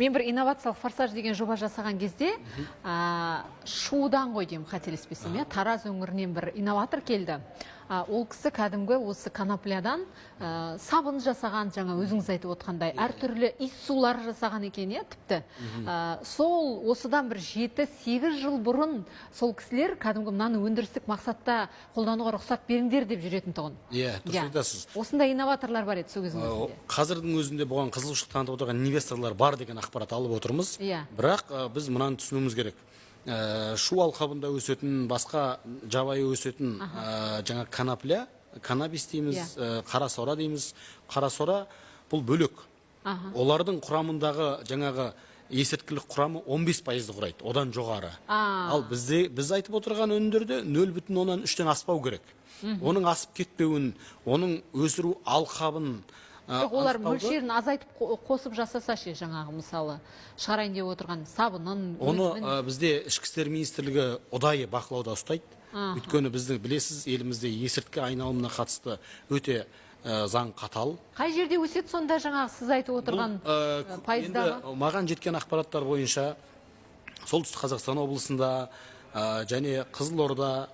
Мен бір инновациялық «Форсаж» деген жоба жасаған кезде, Шудан ғой деймін, қателеспесем, иә, Тараз өңірінен бір инноватор келді. Ол кісі кәдімгі осы коноплядан сабын жасаған, жаңа өзіңіз айтып отқандай, әртүрлі иіс сулар жасаған екен, иә, тіпті. Сол осыдан бір 7-8 жыл бұрын сол кісілер кәдімгі мынаны өндірістік мақсатта қолдануға рұқсат беріңдер деп жүретін тұғын. Иә, дұрыс айтасыз. Осындай инноваторлар бар еді сол кездің өзінде. Қазірдің өзінде бұған қызығушылық танытып отырған инвесторлар бар деген ақпарат алып отырмыз. Бірақ біз мынаны түсінуіміз керек. Шу алқабында өсетін, басқа жабайы өсетін жаңа конопля, каннабис дейміз, қара сора дейміз. Қара сора бұл бөлек. Олардың құрамындағы жаңағы есірткілік құрамы 15%-ды құрайды, одан жоғары. Ал бізде, біз айтып отырған өнімдерде 0,3-тен аспау керек. Оның асып кетпеуін, оның өсіру алқабын Жоқ, олар анықтауды- мөлшерін азайтып қосып жасаса ше, жаңағы, мысалы, шығарайын деп отырған сабынын, Оны өнімін? Бізде Ішкі істер министрлігі ұдайы бақылауда ұстайды. Өйткені біздің, білесіз, елімізде есірткі айналымына қатысты өте заң қатал. Қай жерде өседі сонда жаңағы сіз айтып отырған Бұл, пайыздағы? Енді маған жеткен ақпараттар бойынша, Солтүстік Қазақстан облысында және Қызылорда,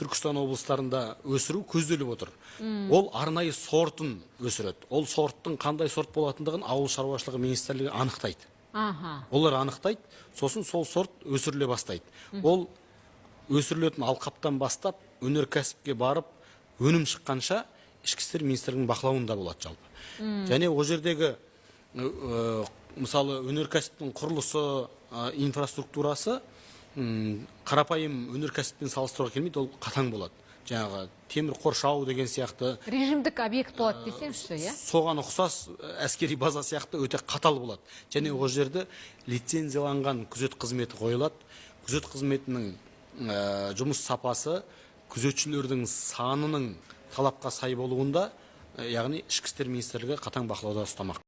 Түркістан облыстарында өсіру көзделіп отыр. Ол арнайы сортын өсіреді. Ол сорттың қандай сорт болатындығын Ауыл шаруашылығы министрлігі анықтайды. Олар анықтайды, сосын сол сорт өсіріле бастайды. Ол өсірілетін алқаптан бастап өнеркәсіпке барып өнім шыққанша Ішкі істер министрлігінің бақылауында болады жалпы. Және ол жердегі мысалы, өнеркәсіптің құрылысы, инфраструктурасы қарапайым өнеркәсіппен салыстыруға келмейді, ол қатаң болады, жаңағы темір қоршау деген сияқты. Режимдік объект болады десеңізші, иә? Соған ұқсас әскери база сияқты өте қатал болады. Және ол жерде лицензияланған күзет қызметі қойылады. Күзет қызметінің жұмыс сапасы күзетшілердің санының талапқа сай болуында, яғни Ішкі істер министрлігі қатаң бақылауда ұстамақ.